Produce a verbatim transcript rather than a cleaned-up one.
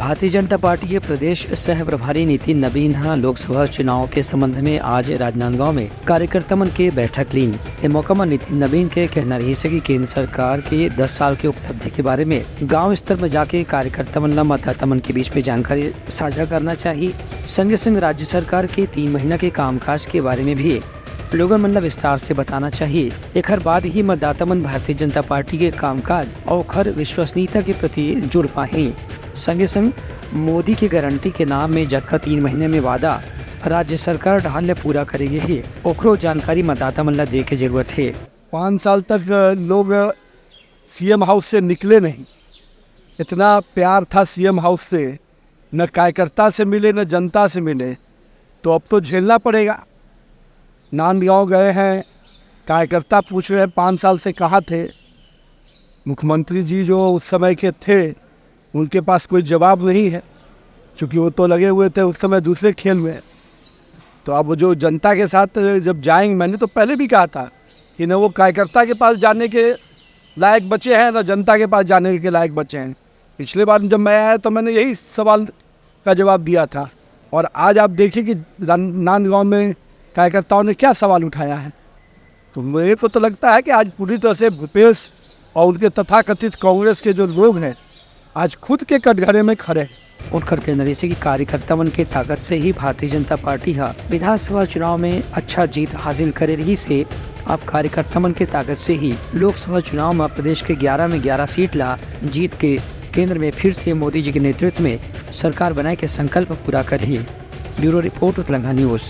Bharatiya Janata party के प्रदेश सह प्रभारी नितिन नबीन ह लोकसभा चुनाव के संबंध में आज राजनांदगांव में कार्यकर्ता मन के बैठक लीन। ए मौका म नितिन नबीन के कहना रहिस हे कि केंद्र सरकार के दस साल के उपलब्धि के बारे में गांव स्तर में जाके कार्यकर्ता मन ला मतदाता मन के बीच में जानकारी साझा करना चाहिए। संगे संग राज्य सरकार के तीन महीना के कामकाज के बारे में भी लोगन मन ला विस्तार से बताना चाहिए। एखर बाद ही मतदाता मन भारतीय जनता पार्टी के कामकाज अउ ओखर विश्वसनीयता के प्रति जुड़ पाही। संगे संग मोदी के गारंटी के नाम में जतका तीन महीने में वादा राज्य सरकार डहार ले पूरा करे गे हे, ओखरो जानकारी मतदाता मन ला दे के जरूरत हे। पाँच साल तक लोग सीएम हाउस से निकले नहीं, इतना प्यार था सीएम हाउस से, न कार्यकर्ता से मिले न जनता से मिले, तो अब तो झेलना पड़ेगा। नांदगांव गए हैं, कार्यकर्ता पूछ रहे हैं पाँच साल से कहाँ थे। मुख्यमंत्री जी जो उस समय के थे, उनके पास कोई जवाब नहीं है, क्योंकि वो तो लगे हुए थे उस समय दूसरे खेल में। तो अब जो जनता के साथ जब जाएंगे, मैंने तो पहले भी कहा था कि न वो कार्यकर्ता के पास जाने के लायक बचे हैं, न जनता के पास जाने के लायक बचे हैं। पिछले बार जब मैं आया तो मैंने यही सवाल का जवाब दिया था, और आज आप देखिए कि रान- नांदगांव में कार्यकर्ताओं ने क्या सवाल उठाया है। तो मेरे को तो लगता है कि आज पूरी तरह से भूपेश और उनके तथाकथित कांग्रेस के जो लोग हैं, आज खुद के कटघरे में खड़े हैं। उनकर कहना रहिस हे कि कार्यकर्ता मन के ताकत से ही भारतीय जनता पार्टी ह विधानसभा चुनाव में अच्छा जीत हासिल करे रहिस हे। अब कार्यकर्ता मन के ताकत से ही लोकसभा चुनाव में प्रदेश के ग्यारह में ग्यारह सीट ला जीत के केंद्र में फिर से मोदी जी के नेतृत्व में सरकार बनाए के संकल्प पूरा करही। Bureau report, Utlanga news.